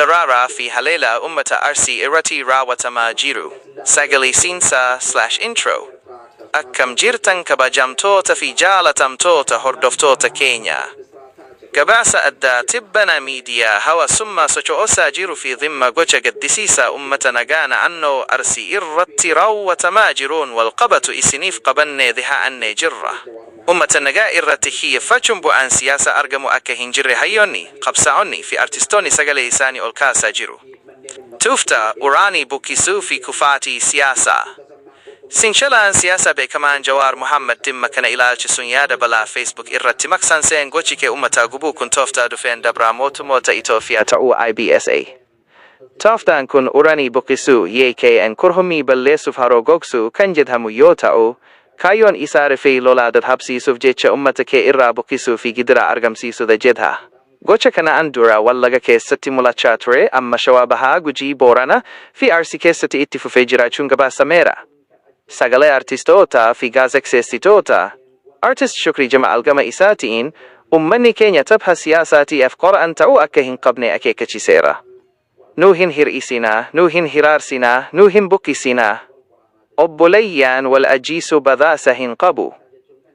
Dararaa fi haleellaa ummata Arsii irratti raawwatamaa jiru. Sagalee seensaa /intro. Akkam jirtan, kabajamtoota fi jaalatamtoota hordoftoota keenyaa? Gabaasa addaa tibbana miidiyaa hawaasummaa socho'osaa jiru fi dhimma gocha gaddisiisaa ummata nagaa naannoo Arsii irratti raawwatamaa jiruun walqabatu isiniif qabannee dhihaannee jirra. Ummata nagaa irratti xiyyeeffachuun bu'aan siyaasaa argamu akka hin jirre hayyoonni, qabsaa'onni fi artistoonni sagalee isaanii ol kaasaa jiru. Tooftaa uranii buqqisuu fi kufaatii siyaasaa. Xiinxalaan siyaasaa beekamaan Jawaar Muhammad dhimma kana ilaalchisuun yaada bal'aa Facebook irratti maxxanseen, gochi qe'ee ummataa gubuu kun tooftaa dhufeen dabraa mootummoota Itoophiyaa ta'uu IBSA. Tooftaan kun uranii buqqisuu ykn qurxummii balleessuuf haroo gogsuu kan jedhamu yoo ta'u, kaayyoon isaa riphee lolaa dadhabsiisuuf jecha ummata qe'ee irraa buqqisuu fi gidiraa argamsiisuudha jedha. Gocha kanaan dura Wallaga keessatti mul'achaa ture amma Shawaa Bahaa, Gujii, Boorana fi Arsii keessatti itti fufee jiraachuun gabaasameera. Sagalee artistootaa fi gaazexeessitootaa. Artist Shukrii Jamaal gama isaatiin ummanni keenya tapha siyaasaatiif qoraan ta'uu akka hin qabne akeekkachiiseera. Nu hin hir'isinaa, nu hin hiraarsinaa, nu hin buqqisinaa. Obboleeyyan wal ajjeesuu badhaasa hin qabu.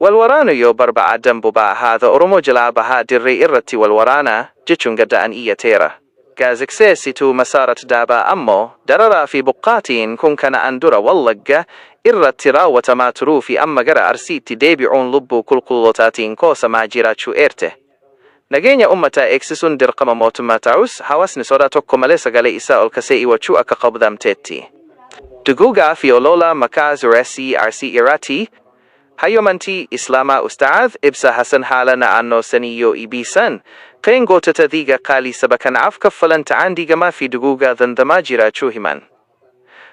Wal waraanuu yoo barbaadan boba'aa haadha Oromoo jalaa bahaa, dirree irratti wal waraanaa, jechuun gaddaan iyyateera. Gaazexeessituu Masarat Daabaa ammoo dararaa fi buqqaatiin kun kanaan dura Wallagga irratti raawwatamaa turuu fi amma gara Arsiitti deebi'uun lubbuu qulqullootaatiin qoosamaa jiraachuu eerte. Nageenya uummataa eegsisuun dirqama mootummaa ta'us, hawaasni sodaa tokko malee sagalee isaa ol kaasee iwwachuu akka qabu dhaamteetti. Duguugaa fi olola maqaa xureessii Arsii irratti. Hayyuu amantii Islaamaa Ustaaz Ibsa Hasan haala naannoo sanii yoo ibsan, qe'een gootota dhiiga qaalii saba kanaaf kaffalan ta'an diigamaa fi duguugaa dhandhamaa jiraachuu himan.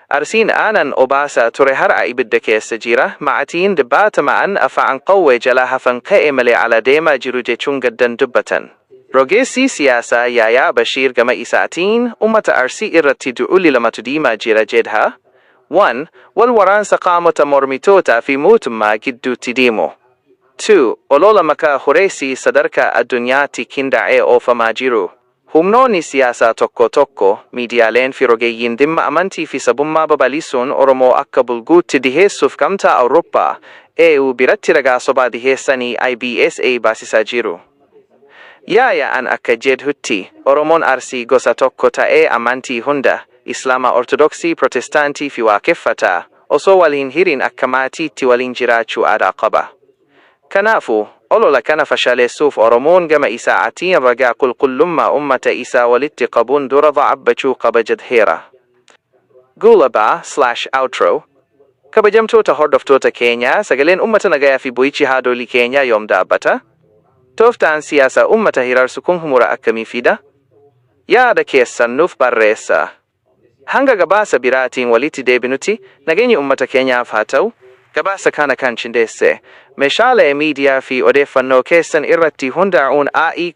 Arsiin aanan obaasaa ture har'a ibidda keessa jira, maatiin dhibbaatamaan afaan qawwee jalaa hafan qe'ee malee ala deemaa jiru, jechuun gaddan dubbatan. Rogeessi siyaasaa Yaayaa Bashiir gama isaatiin uummata Arsii irratti duulli lamatu deemaa jira jedha. 1. Wal waraansa qaamota mormitootaa fi mootummaa gidduutti deemu. 2. Olola maqaa xureessii sadarkaa addunyaatti qindaa'ee oofamaa jiru. Humnoonni siyaasaa tokko tokko, miidiyaaleen fi rogeeyyiin dhimma amantii fi sabummaa babal'isuun Oromoo akka bulguutti dhiheessuuf Gamtaa Awurooppaa, EU, biratti ragaa sobaa dhiheessanii IBSA baasisaa jiru. Yaayaan akka jedhutti, Oromoon Arsii gosa tokko ta'ee amantii hunda, Islaama, Ortodoksii, Protestaantii fi Waaqeffataa, osoo wal hin hirin akka maatiitti waliin jiraachuu aadaa qaba. Kanaafuu, olola kana fashaleessuuf Oromoon gama isaatiin ragaa qulqullummaa uummata isaa walitti qabuun dura dhaabbachuu qaba jedheera. Goolabaa /outro. Kabajamtoota hordoftoota keenyaa, sagaleen uummata nagayaa fi boo'ichi haadholii keenyaa yoom dhaabbata? Tooftaan siyaasaa uummata hiraarsu kun xumura akkamii fida? Yaada keessan nuuf barreessaa. Hanga gabaasa biraatiin walitti deebinutti nageenyi uummata keenyaaf haa ta'u. Gabaasa kana kan qindeesse meeshaalee miidiyaa fi odeeffannoo keessan irratti hundaa'uun AI.